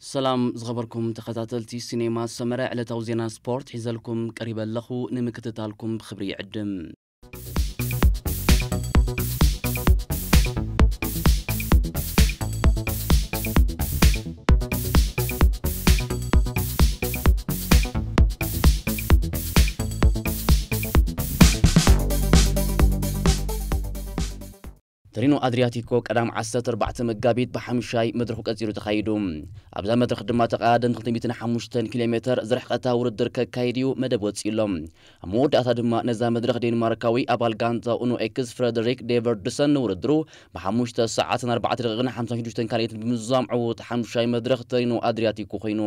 ሰላም ዝኸበርኩም ተኸታተልቲ ሲኔማ ሰመረ፣ ዕለታዊ ዜና ስፖርት ሒዘልኩም ቀሪበ ኣለኹ። ንምክትታልኩም ብኽብሪ ይዕድም። ተሪኖ ኣድሪያቲኮ ቀዳም ዓሰርተ ኣርባዕተ መጋቢት ብሓምሻይ መድረኹ ቀጺሉ ተኻይዱ። ኣብዛ መድረኽ ድማ ተቐዳደምቲ ክልተ ሚእትን ሓሙሽተን ኪሎ ሜተር ዝርሕቐታ ውድድር ከካይድ እዩ መደብ ወጺኡ ኣሎ። ኣብ መወዳእታ ድማ ነዛ መድረኽ ዴንማርካዊ ኣባል ጋንታ ኡኖ ኤክስ ፍረደሪክ ዴቨርድሰን ንውድድሩ ብሓሙሽተ ሰዓትን ኣርባዕተ ደቂቕን ሓምሳን ሽዱሽተን ካልኢትን ብምዝዛም ዕዉት ሓምሻይ መድረኽ ተሪኖ ኣድሪያቲኮ ኮይኑ።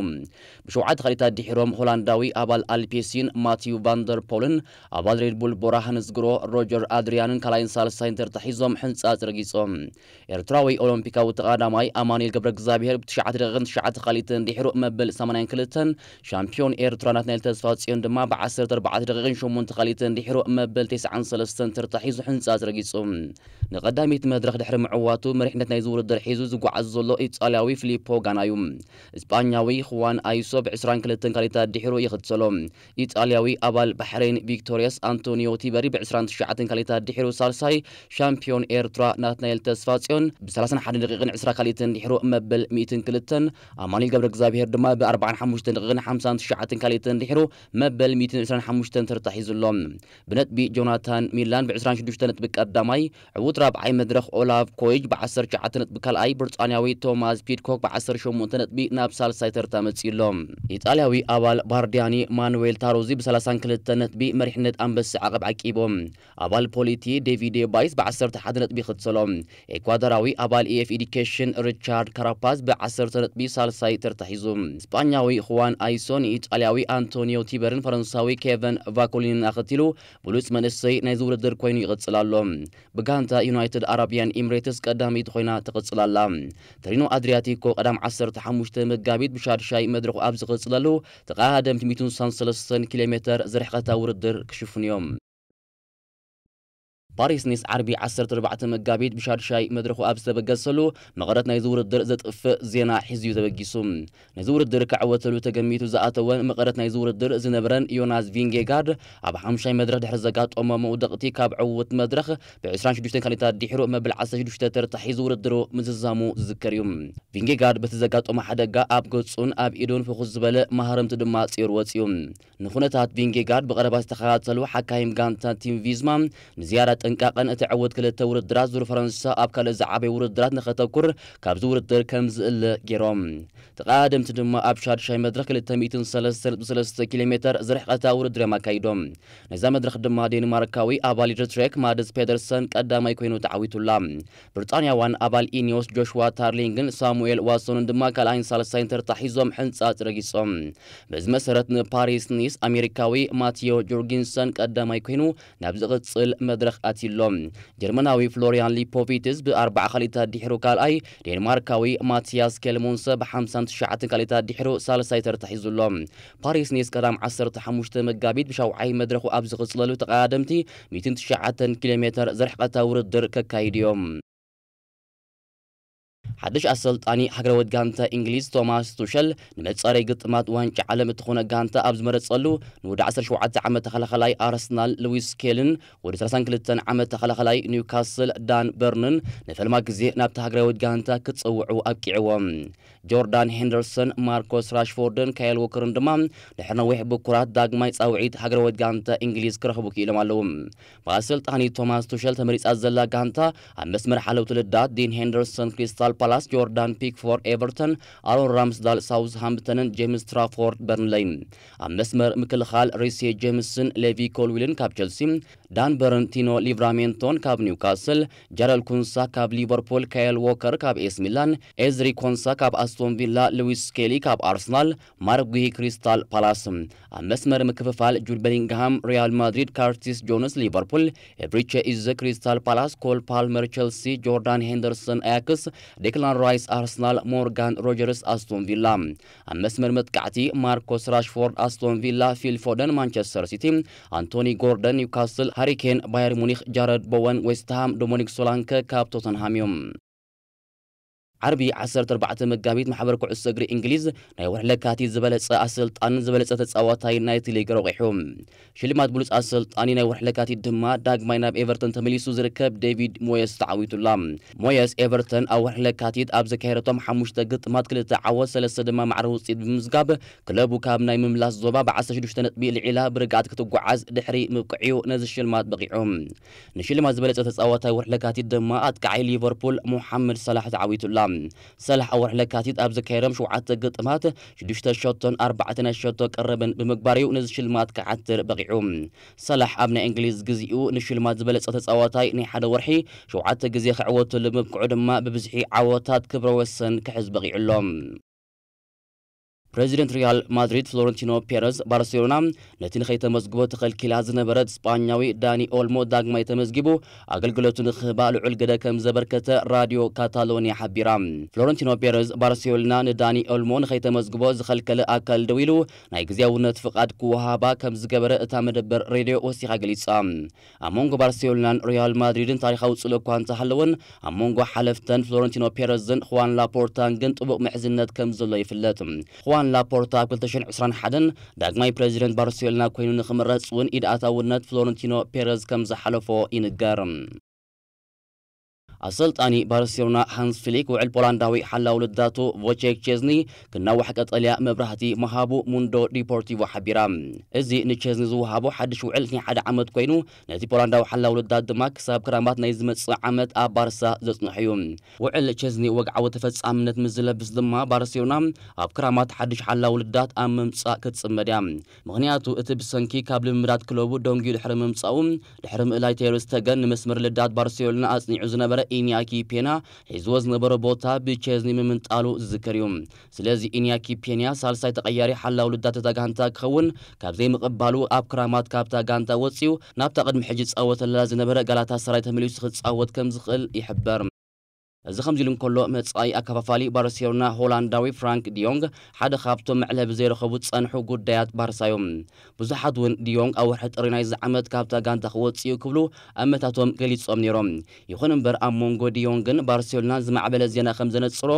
ብሸውዓተ ካልኢታት ድሒሮም ሆላንዳዊ ኣባል ኣልፔሲን ማቲዩ ቫንደር ፖልን ኣባል ሬድቡል ቦራ ሃንስ ግሮ ሮጀር ኣድሪያንን ካልኣይን ሳልሳይን ተርታ ሒዞም ሕንጻጽ ረጊጾም። ኤርትራዊ ኦሎምፒካዊ ተቐዳማይ ኣማኑኤል ገብረ እግዚኣብሔር ብትሽዓተ ደቂቕን ትሽዓተ ካልኢትን ድሒሩ መበል ሰማንያን ክልተን፣ ሻምፒዮን ኤርትራ ናትናኤል ተስፋጽዮን ድማ ብዓሰርተ ኣርባዕተ ደቂቕን ሸሞንተ ካልኢትን ድሒሩ መበል ተስዓን ሰለስተን ተርታ ሒዙ ሕንጻጽ ረጊጹ። ንቐዳሚት መድረኽ ድሕሪ ምዕዋቱ መሪሕነት ናይዚ ውድድር ሒዙ ዝጓዓዝ ዘሎ ኢጣልያዊ ፊሊፖ ጋና እዩ። እስጳኛዊ ሁዋን ኣይሶ ብዕስራን ክልተን ካልኢታት ድሒሩ ይኽተሎ። ኢጣልያዊ ኣባል ባሕሬን ቪክቶሪያስ ኣንቶኒዮ ቲበሪ ብዕስራን ትሽዓተን ካልኢታት ድሒሩ ሳልሳይ፣ ሻምፒዮን ኤርትራ ናትናኤል ተስፋጽዮን ብሰላሳን ሓደን ደቂቕን ዕስራ ካልኢትን ድሒሩ መበል ሚእትን ክልተን፣ ኣማኑኤል ገብረ እግዚኣብሔር ድማ ብኣርባዓን ሓሙሽተን ደቂቕን ሓምሳን ትሽዓተን ካልኢትን ድሒሩ መበል ሚእትን ዕስራን ሓሙሽተን ተርታ ሒዙ ኣሎ። ብነጥቢ ጆናታን ሚላን ብዕስራን ሽዱሽተ ነጥቢ ቀዳማይ፣ ዕዉት ራብዓይ መድረኽ ኦላቭ ኮይጅ ብዓሰርተ ትሽዓተ ነጥቢ ካልኣይ፣ ብሪጣንያዊ ቶማስ ፒድኮክ ብዓሰርተ ሸሞንተ ነጥቢ ናብ ሳልሳይ ተርታ መጺኡ ኣሎ። ኢጣልያዊ ኣባል ባርዲያኒ ማኑዌል ታሮዚ ብሰላሳን ክልተ ነጥቢ መሪሕነት ኣንበሳ ዓቐብ ዓቂቦም። ኣባል ፖሊቲ ዴቪዴ ባይስ ብዓሰርተ ሓደ ነጥቢ ይኽተሎ። ኤኳዶራዊ ኣባል ኢኤፍ ኤዲኬሽን ሪቻርድ ካራፓዝ ብዓሰርተ ነጥቢ ሳልሳይ ተርታ ሒዙ። ስጳኛዊ ሁዋን ኣይሶ ንኢጣልያዊ ኣንቶኒዮ ቲበርን ፈረንሳዊ ኬቨን ቫኮሊንን ኣኸቲሉ ብሉጽ መንእሰይ ናይዚ ውድድር ኮይኑ ይቕጽል ኣሎ። ብጋንታ ዩናይትድ ኣረብያን ኢምሬትስ ቀዳመይቲ ኮይና ትቕጽል ኣላ። ተሪኖ ኣድሪያቲኮ ቀዳም ዓሰርተ ሓሙሽተ መጋቢት ብሻድሻይ መድረኹ ኣብ ዝቕጽለሉ ተቐዳደምቲ ሚእትን ስሳን ሰለስተን ኪሎ ሜተር ዝርሕቐታ ውድድር ክሽፍኑ እዮም። ፓሪስ ኒስ ዓርቢ ዓሰርተ ኣርባዕተ መጋቢት ብሻድሻይ መድረኹ ኣብ ዝተበገሰሉ መቐረት ናይዚ ውድድር ዘጥፍእ ዜና ሒዙ እዩ ተበጊሱ። ነዚ ውድድር ክዕወተሉ ተገሚቱ ዝኣተወን መቐረት ናይዚ ውድድር ዝነበረን ዮናስ ቪንጌጋርድ ኣብ ሓምሻይ መድረኽ ድሕሪ ዘጋጠሞ መውደቕቲ ካብ ዕዉት መድረኽ ብ ዕስራን ሽዱሽተን ካልኢታት ድሒሩ መበል ዓሰርተ ሽዱሽተ ተርታ ሒዙ ውድድሩ ምዝዛሙ ዝዝከር እዩ። ቪንጌጋርድ በቲ ዘጋጠሞ ሓደጋ ኣብ ገጹን ኣብ ኢዱን ፍኹስ ዝበለ ማህረምቲ ድማ ጺሩ ወጺኡ። ንኹነታት ቪንጌጋርድ ብቐረባ ዝተኸታተሉ ሓካይም ጋንታ ቲም ቪዝማ ንዝያዳ ጥንቃቐን እቲ ዕዉት ክልተ ውድድራት ዙር ፈረንሳ ኣብ ካልእ ዝዓበየ ውድድራት ንኸተኩር ካብዚ ውድድር ከም ዝእለ ገይሮም። ተቐዳደምቲ ድማ ኣብ ሻድሻይ መድረኽ ክልተ ሚእትን ሰለስተን ነጥቢ ሰለስተ ኪሎ ሜተር ዝርሕቐታ ውድድር እዮም ኣካይዶም። ነዛ መድረኽ ድማ ዴንማርካዊ ኣባል ሪትሬክ ማድስ ፔደርሰን ቀዳማይ ኮይኑ ተዓዊቱላ። ብሪጣንያዋን ኣባል ኢኒዮስ ጆሽዋ ታርሊንግን ሳሙኤል ዋትሶንን ድማ ካልኣይን ሳልሳይን ተርታ ሒዞም ሕንጻጽ ረጊጾም። በዚ መሰረት ንፓሪስ ኒስ ኣሜሪካዊ ማቲዮ ጆርጊንሰን ቀዳማይ ኮይኑ ናብ ዝቕጽል መድረኽ ኣትዩሎ። ጀርመናዊ ፍሎሪያን ሊፖቪትስ ብኣርባዓ ካልኢታት ድሒሩ ካልኣይ፣ ዴንማርካዊ ማቲያስ ኬልሞንሰ ብሓምሳን ትሽዓተን ካልኢታት ድሒሩ ሳልሳይ ተርታ ሒዙሎ። ፓሪስ ኒስ ቀዳም ዓሰርተ ሓሙሽተ መጋቢት ብሻውዓይ መድረኹ ኣብ ዝቕጽለሉ ተቐዳደምቲ ሚእትን ትሽዓተን ኪሎ ሜተር ዝርሕቐታ ውድድር ከካይድ እዮም። ሓድሽ ኣሰልጣኒ ሃገራዊት ጋንታ እንግሊዝ ቶማስ ቱሸል ንመጻረይ ግጥማት ዋንጫ ዓለም እትኾነ ጋንታ ኣብ ዝመረጸሉ ንወዲ ዓሰርተ ሸውዓተ ዓመት ተኸላኸላይ ኣርሰናል ሉዊስ ስኬልን ወዲ ሰላሳን ክልተን ዓመት ተኸላኸላይ ኒውካስል ዳን በርንን ንፈልማ ግዜ ናብታ ሃገራዊት ጋንታ ክጸውዑ ኣብቂዕዎም። ጆርዳን ሄንደርሰን፣ ማርኮስ ራሽፎርድን ካይል ዎከርን ድማ ድሕሪ ነዊሕ ብኩራት ዳግማይ ጻውዒት ሃገራዊት ጋንታ እንግሊዝ ክረኽቡ ክኢሎም ኣለዉ። ብኣሰልጣኒ ቶማስ ቱሸል ተመሪጻ ዘላ ጋንታ ኣብ መስመር ሓለውቲ ልዳት ዲን ሄንደርሰን ክሪስታል ፓላስ፣ ጆርዳን ፒክፎርድ ኤቨርተን፣ ኣሮን ራምስዳል ሳውዝሃምፕተንን ጄምስ ትራፎርድ በርንለይ። ኣብ መስመር ምክልኻል ሪሴ ጄምስን ሌቪ ኮልዊልን ካብ ቸልሲ፣ ዳን በርን ቲኖ ሊቭራሜንቶን ካብ ኒውካስል፣ ጃረል ኩንሳ ካብ ሊቨርፑል፣ ካየል ዎከር ካብ ኤስ ሚላን፣ ኤዝሪ ኮንሳ ካብ ኣስቶን ቪላ፣ ሉዊስ ስኬሊ ካብ ኣርሰናል፣ ማርክ ጉሂ ክሪስታል ፓላስ። ኣብ መስመር ምክፍፋል ጁድ ቤሊንግሃም ሪያል ማድሪድ፣ ካርቲስ ጆንስ ሊቨርፑል፣ ኤብሪቼ ኢዘ ክሪስታል ፓላስ፣ ኮል ፓልመር ቸልሲ፣ ጆርዳን ሄንደርሰን ኣያክስ፣ ዴክላን ራይስ ኣርሰናል፣ ሞርጋን ሮጀርስ ኣስቶን ቪላ። ኣብ መስመር መጥቃዕቲ ማርኮስ ራሽፎርድ ኣስቶን ቪላ፣ ፊል ፎደን ማንቸስተር ሲቲ፣ ኣንቶኒ ጎርደን ኒውካስል፣ ሃሪ ኬን ባየር ሙኒክ፣ ጃረድ ቦወን ዌስትሃም፣ ዶሚኒክ ሶላንከ ካብ ቶተንሃም እዮም። ዓርቢ ዓሰርተ ኣርባዕተ መጋቢት ማሕበር ኩዕሶ እግሪ እንግሊዝ ናይ ወርሒ ለካቲት ዝበለጸ ኣሰልጣንን ዝበለጸ ተጻዋታይ ናይቲ ሊግ ረቑሑ። ሽልማት ብሉጽ ኣሰልጣኒ ናይ ወርሒ ለካቲት ድማ ዳግማይ ናብ ኤቨርተን ተመሊሱ ዝርከብ ዴቪድ ሞየስ ተዓዊቱላ። ሞየስ ኤቨርተን ኣብ ወርሒ ለካቲት ኣብ ዘካየደቶም ሓሙሽተ ግጥማት ክልተ ዓወት ሰለስተ ድማ ማዕረ ውጽኢት ብምምዝጋብ ክለቡ ካብ ናይ ምምላስ ዞባ ብ ዓሰርተ ሽዱሽተ ነጥቢ ልዒላ ብርግኣት ክትጓዓዝ ድሕሪ ምብቅዕ'ዩ ነዚ ሽልማት በቒዑ። ንሽልማት ዝበለጸ ተጻዋታይ ወርሒ ለካቲት ድማ ኣጥቃዓይ ሊቨርፑል ሞሓመድ ሳላሕ ተዓዊቱላ። ሳላሕ ኣብ ወርሒ ለካቲት ኣብ ዘካየዶም ሸውዓተ ግጥማት ሽዱሽተ ሸቶን ኣርባዕተ ናይ ሸቶ ቀረብን ብምግባር እዩ ነዚ ሽልማት ክዓትር በቒዑ። ሳላሕ ኣብ ናይ እንግሊዝ ግዜኡ ንሽልማት ዝበለጸ ተጻዋታይ ናይ ሓደ ወርሒ ሸውዓተ ግዜ ክዕወተሉ ምብቅዑ ድማ ብብዝሒ ዓወታት ክብረ ወሰን ክሕዝ በቒዑ ኣሎ። ፕሬዚደንት ሪያል ማድሪድ ፍሎረንቲኖ ፔረዝ ባርሴሎና ነቲ ንኸይተመዝግቦ ተኸልኪላ ዝነበረት ስጳኛዊ ዳኒ ኦልሞ ዳግማይ ተመዝጊቡ ኣገልግሎቱ ንክህባ ልዑል ግደ ከም ዘበርከተ ራዲዮ ካታሎኒያ ሓቢራ። ፍሎረንቲኖ ፔረዝ ባርሴሎና ንዳኒ ኦልሞ ንኸይተመዝግቦ ዝኸልከለ ኣካል ደው ኢሉ ናይ ግዜያውነት ፍቓድ ክወሃባ ከም ዝገበረ እታ መደበር ሬድዮ ወሲኻ ገሊጻ። ኣብ መንጎ ባርሴሎናን ሪያል ማድሪድን ታሪኻዊ ጽልኦ እኳ እንተሃለወን፣ ኣብ መንጎ ሓለፍተን ፍሎረንቲኖ ፔረዝን ኹዋን ላፖርታን ግን ጥቡቕ ምሕዝነት ከም ዘሎ ይፍለጥ። ኹዋን ላፖርታ ኣብ ክልተ ሽሕን ዕስራን ሓደን ዳግማይ ፕሬዚደንት ባርሴሎና ኮይኑ ንኽምረጽ እውን ኢድ ኣታውነት ፍሎረንቲኖ ፔረዝ ከም ዝሓለፎ ይንገር። ኣሰልጣኒ ባርሴሎና ሃንስ ፍሊክ ውዕል ፖላንዳዊ ሓላው ልዳቱ ቮቼክ ቼዝኒ ክናዋሕ ቀጠልያ መብራህቲ ምሃቡ ሙንዶ ዲፖርቲቮ ሓቢራ። እዚ ንቼዝኒ ዝወሃቦ ሓድሽ ውዕል ናይ ሓደ ዓመት ኮይኑ፣ ነቲ ፖላንዳዊ ሓላው ልዳት ድማ ክሳብ ክራማት ናይ ዝመጽእ ዓመት ኣብ ባርሳ ዘጽንሖ እዩ። ውዕል ቼዝኒ ወግዓዊ ተፈጻምነት ምስ ዝለብስ ድማ ባርሴሎና ኣብ ክራማት ሓድሽ ሓላው ልዳት ኣብ ምምጻእ ክትጽመድ እያ። ምኽንያቱ እቲ ብሰንኪ ካብ ልምምዳት ክለቡ ደንጉዩ ድሕሪ ምምጻኡ፣ ድሕሪ ምእላይ ቴር ስተገን ንመስመር ልዳት ባርሴሎና ኣጽኒዑ ዝነበረ ኢንያኪ ፔና ሒዝዎ ዝነበረ ቦታ ብቼዝኒ ምምንጣሉ ዝዝከር እዩ። ስለዚ ኢንያኪ ፔንያ ሳልሳይ ተቐያሪ ሓላው ልዳት እታ ጋንታ ክኸውን ካብ ዘይምቕባሉ ኣብ ክራማት ካብታ ጋንታ ወጺኡ ናብታ ቅድሚ ሕጂ ዝጻወተላ ዝነበረ ጋላታ ሰራይ ተመሊሱ ክጻወት ከም ዝኽእል ይሕበር። እዚ ከምዚ ኢሉ እንከሎ፣ መጻኢ ኣከፋፋሊ ባርሴሎና ሆላንዳዊ ፍራንክ ዲዮንግ ሓደ ካብቶም መዕለቢ ዘይረኸቡ ዝጸንሑ ጉዳያት ባርሳ እዮም። ብዙሓት እውን ዲዮንግ ኣብ ወርሒ ጥሪ ናይዚ ዓመት ካብታ ጋንታ ክወጽእ እዩ ክብሉ ኣመታቶም ገሊጾም ነይሮም። ይኹን እምበር፣ ኣብ መንጎ ዲዮንግን ባርሴሎናን ዝማዕበለ ዜና ከም ዘነጽሮ፣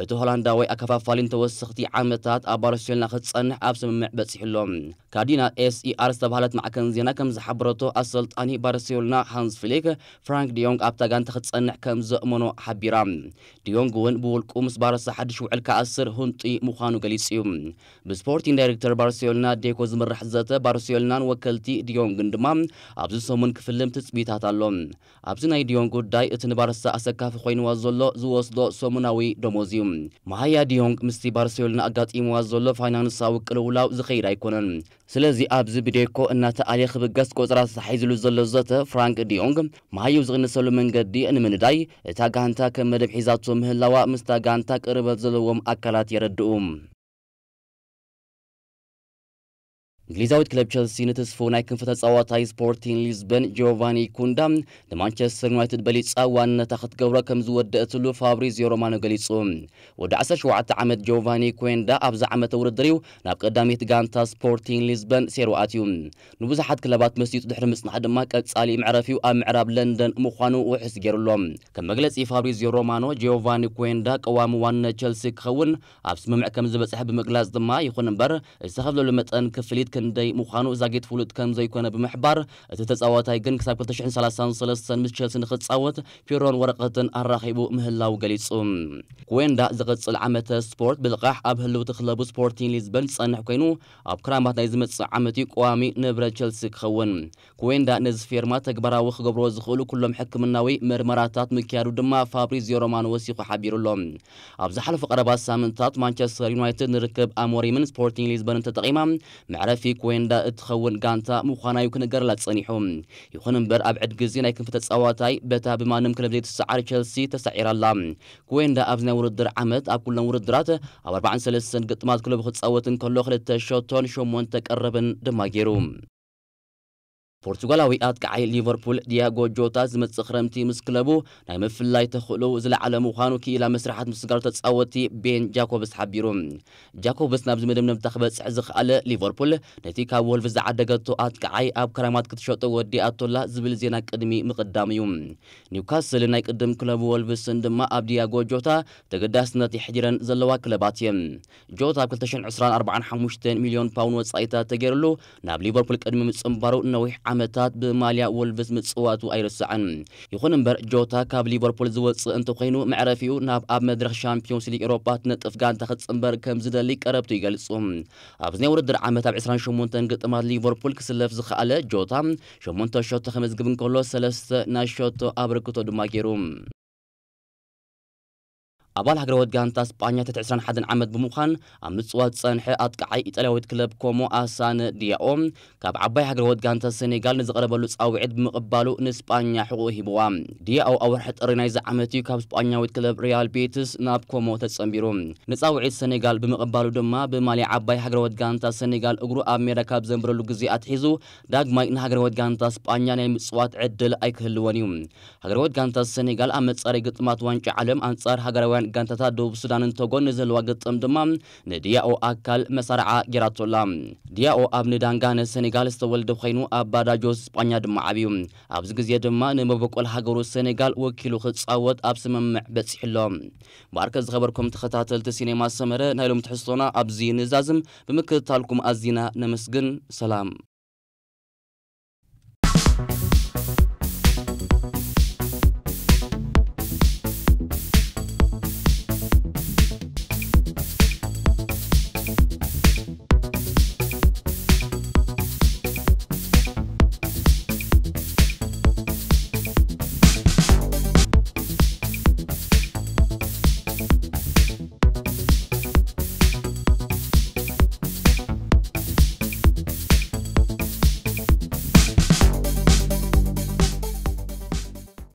እቲ ሆላንዳዊ ኣከፋፋሊ ንተወሰኽቲ ዓመታት ኣብ ባርሴሎና ክጸንሕ ኣብ ስምምዕ በጺሑ ኣሎ። ካዲና ኤስኢኣር ዝተባህለት ማዕከን ዜና ከም ዝሓበረቶ፣ ኣሰልጣኒ ባርሴሎና ሃንስ ፍሊክ ፍራንክ ዲዮንግ ኣብታ ጋንታ ክጸንሕ ከም ዘእመኖ ሓቢራ። ዲዮንግ እውን ብውልቁ ምስ ባርሳ ሓድሽ ውዕል ክኣስር ህንጡይ ምዃኑ ገሊጹ እዩ። ብስፖርቲንግ ዳይሬክተር ባርሴሎና ዴኮ ዝምራሕ ዘተ ባርሴሎናን ወከልቲ ዲዮንግን ድማ ኣብዚ ሰሙን ክፍልም ትጽቢታት ኣሎ። ኣብዚ ናይ ዲዮንግ ጉዳይ፣ እቲ ንባርሳ ኣሰካፊ ኮይንዋ ዘሎ ዝወስዶ ሰሙናዊ ደሞዝ እዩ። መሃያ ዲዮንግ ምስቲ ባርሴሎና ኣጋጢምዋ ዘሎ ፋይናንሳዊ ቅልውላው ዝኸይድ ኣይኮነን። ስለዚ ኣብዚ ብዴኮ እናተኣልየ ክብገስ ቆጽራ ተታሒዝሉ ዘሎ ዘተ ፍራንክ ዲዮንግ መሃዩ ዝቕንሰሉ መንገዲ ንምንዳይ እታ ጋንታ ከም መደብ ሒዛቶ ምህላዋ ምስታ ጋንታ ቅርበት ዘለዎም ኣካላት የረድኡ። እንግሊዛዊት ክለብ ቸልሲ ንትስፉው ናይ ክንፊ ተጻዋታይ ስፖርቲንግ ሊዝበን ጂዮቫኒ ኩንዳ ንማንቸስተር ዩናይትድ በሊጻ ዋንነታ ክትገብሮ ከም ዝወደአትሉ ፋብሪዚዮ ሮማኖ ገሊጹ። ወዲ ዓሰርተ ሸውዓተ ዓመት ጂዮቫኒ ኩዌንዳ ኣብዚ ዓመተ ውድድር እዩ ናብ ቀዳሚት ጋንታ ስፖርቲንግ ሊዝበን ሴሩ ኣትዩ። ንብዙሓት ክለባት መሲጡ ድሕሪ ምጽናሕ ድማ ቀጻሊ መዕረፊኡ ኣብ ምዕራብ ለንደን ምዃኑ ውሕስ ገይሩ ኣሎ። ከም መግለጺ ፋብሪዚዮ ሮማኖ፣ ጂዮቫኒ ኩዌንዳ ቀዋሚ ዋንነት ቸልሲ ክኸውን ኣብ ስምምዕ ከም ዝበጽሐ ብምግላጽ ድማ፣ ይኹን እምበር ዝተኸፍለሉ መጠን ክፍሊት ክንደይ ምዃኑ ዛጊት ፍሉጥ ከም ዘይኮነ ብምሕባር፣ እቲ ተጻዋታይ ግን ክሳብ ክልተ ሽሕን ሰላሳን ሰለስተን ምስ ቸልሲ ንኽጻወት ፒሮን ወረቐትን ኣራኺቡ ምህላው ገሊጹ። ኩዌንዳ ዝቕጽል ዓመተ ስፖርት ብልቓሕ ኣብ ህልውቲ ክለቡ ስፖርቲንግ ሊዝበን ዝጸንሕ ኮይኑ፣ ኣብ ክራማት ናይ ዝመጽእ ዓመት እዩ ቀዋሚ ንብረት ቸልሲ ክኸውን። ኩዌንዳ ነዚ ፌርማ ተግባራዊ ክገብርዎ ዝኽእሉ ኩሎም ሕክምናዊ መርመራታት ምክያዱ ድማ ፋብሪዚዮ ሮማኖ ወሲኹ ሓቢሩ ኣሎ። ኣብ ዝሓለፉ ቀረባ ሳምንታት ማንቸስተር ዩናይትድ ንርክብ ኣሞሪምን ስፖርቲንግ ሊዝበንን ተጠቒማ መዕረፊ ኩዌንዳ እትኸውን ጋንታ ምዃና እዩ ክንገረላ ጸኒሑ። ይኹን እምበር፣ ኣብ ዕድ ግዜ ናይ ክንፊ ተጻዋታይ በታ ብማንም ክለብ ዘይትሰዓር ቸልሲ ተሳዒራ ኣላ። ኩዌንዳ ኣብዚ ናይ ውድድር ዓመት ኣብ ኩለን ውድድራት ኣብ ኣርባዓን ሰለስተን ግጥማት ክለቡ ክጻወት እንከሎ፣ ክልተ ሸቶን ሸሞንተ ቀረብን ድማ ገይሩ። ፖርቱጋላዊ ኣጥቃዓይ ሊቨርፑል ዲያጎ ጆታ ዝመጽእ ክረምቲ ምስ ክለቡ ናይ ምፍላይ ተኽእሎ ዝለዓለ ምዃኑ ክኢላ መስርሓት ምስጋር ተጻወቲ ቤን ጃኮብስ ሓቢሩ። ጃኮብስ ናብዚ መደምደምታ ክበጽሕ ዝኽኣለ ሊቨርፑል ነቲ ካብ ወልቭስ ዝዓደገቶ ኣጥቃዓይ ኣብ ክራማት ክትሸጦ ወዲኣቶላ ዝብል ዜና ቅድሚ ምቕዳም እዩ። ኒውካስል ናይ ቅድም ክለቡ ወልቭስን ድማ ኣብ ዲያጎ ጆታ ተገዳስነት የሕዲረን ዘለዋ ክለባት እየን። ጆታ ኣብ ክልተ ሽሕን ዕስራን ኣርባዓን ሓሙሽተ ሚልዮን ፓውንድ ወጻኢታት ተገይርሉ ናብ ሊቨርፑል ቅድሚ ምጽንባሩ ነዊሕ ዓመታት ብማልያ ወልቭስ ምጽዋቱ ኣይርሳዕን። ይኹን እምበር ጆታ ካብ ሊቨርፑል ዝወጽእ እንተኾይኑ መዕረፊኡ ናብ ኣብ መድረኽ ሻምፒዮንስ ሊግ ኤሮፓ ትነጥፍ ጋንታ ክትጽንበር ከም ዝደሊ ቀረብቱ ይገልጹ። ኣብዚ ናይ ውድድር ዓመት ኣብ ዕስራን ሸሞንተን ግጥማት ሊቨርፑል ክስለፍ ዝኸኣለ ጆታ ሸሞንተ ሸቶ ከመዝግብ እንከሎ ሰለስተ ናይ ሸቶ ኣበርክቶ ድማ ገይሩ። ኣባል ሃገራዊት ጋንታ ስጳኛ ትሕቲ ዕስራን ሓደን ዓመት ብምዃን ኣብ ምጽዋት ዝጸንሐ ኣጥቃዓይ ኢጣልያዊት ክለብ ኮሞ ኣሳነ ዲያኦ ካብ ዓባይ ሃገራዊት ጋንታ ሰኔጋል ንዝቐረበሉ ጻውዒት ብምቕባሉ ንስጳኛ ሕቑኡ ሂብዋ። ዲያኦ ኣብ ወርሒ ጥሪ ናይዚ ዓመት እዩ ካብ ስጳኛዊት ክለብ ሪያል ቤትስ ናብ ኮሞ ተጸንቢሩ። ንጻውዒት ሰኔጋል ብምቕባሉ ድማ ብማልያ ዓባይ ሃገራዊት ጋንታ ሰኔጋል እግሩ ኣብ ሜዳ ካብ ዘንብረሉ ግዜ ኣትሒዙ ዳግማይ ንሃገራዊት ጋንታ ስጳኛ ናይ ምጽዋት ዕድል ኣይክህልዎን እዩ። ሃገራዊት ጋንታ ሰኔጋል ኣብ መጻረይ ግጥማት ዋንጫ ዓለም ኣንጻር ሃገራውያን ጋንታታት ደቡብ ሱዳንን ቶጎን ንዘለዋ ግጥም ድማ ንዲያኦ ኣካል መሳርዓ ጌራቶላ። ዲያኦ ኣብ ንዳንጋ ንሰኔጋል ዝተወልደ ኮይኑ ኣብ ባዳጆስ ስጳኛ ድማ ዓብዩ። ኣብዚ ግዜ ድማ ንመበቆል ሃገሩ ሰኔጋል ወኪሉ ክጻወት ኣብ ስምምዕ በጺሑ ኣሎ። እምበኣርከ ዝኸበርኩም ተኸታተልቲ ሲኔማ ሰመረ ናይ ሎም ትሕዝቶና ኣብዚ ንዛዝም። ብምክትታልኩም ኣዚና ነመስግን። ሰላም።